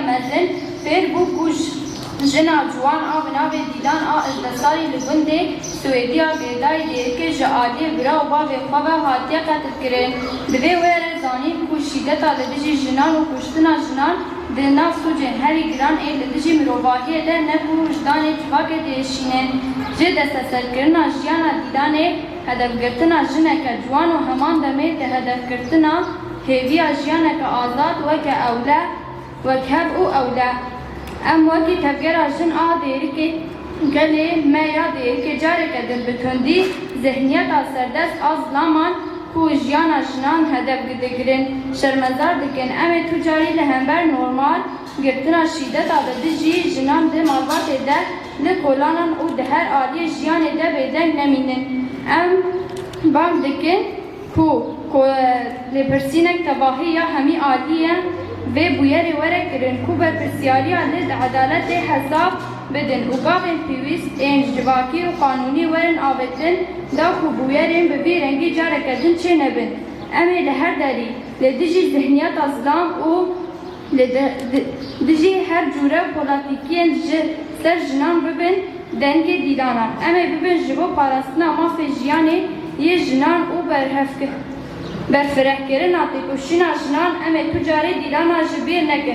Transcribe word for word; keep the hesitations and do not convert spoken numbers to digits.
Mezin fêr bû ku j-, jina ciwan a bi navê Dîlan a hejdeh salî li gundê Swêdiya Gêdayê Dêrikê ji aliyê bira û bavê xwe ve hatiye qetilkirin. Bi vê wê re zanîn ku şîdeta li dijî jinan û kuştina jinan di nav sûcên herî giran ê li dijî mirovahiyê de ne ku wijdanê civakê diêşînin. Ji desteserkirina jiyana Dîlanê, hedefgirtina jineke ciwan û heman demê di hedefgirtina hêviya jiyaneke azad weke ewle, wekhev û ewle. Em wekî tevgera jin a Dêrikê, gelê me ya Dêrikê careke din bi tundî zihniyeta serdest a zilaman ku jiyana jinan hedef digirin, şermezar dikin. Em ê tu carî li hember normal girtina şîdeta bi dijî jinan di malbatê de, li kolanan û di her aliyê jiyanê de bêdeng nemînin. Em bang dikin ku, ku lêpirsînek tevahî ya hemî aliyên vê bûyerê were kirin, ku berpirsiyariya li di edaletê hesab bidin û gavên pêwîst ên civakî û qanûnî werin avêtin, da ku bûyerên bi vî rengî careke din çênebin. Em ê li her derî li dijî zihniyeta zilam û li di-, di-, dijî her cûre polatîkiyên ji ser jinan bibin dengê Dîlanan. Em ê bibin ji bo parastina mafê jiyanê yê jinan û berhevki-, berfirehkirina têkoşîna jinan. Em ê tu carê Dîlana ji bîr nekin.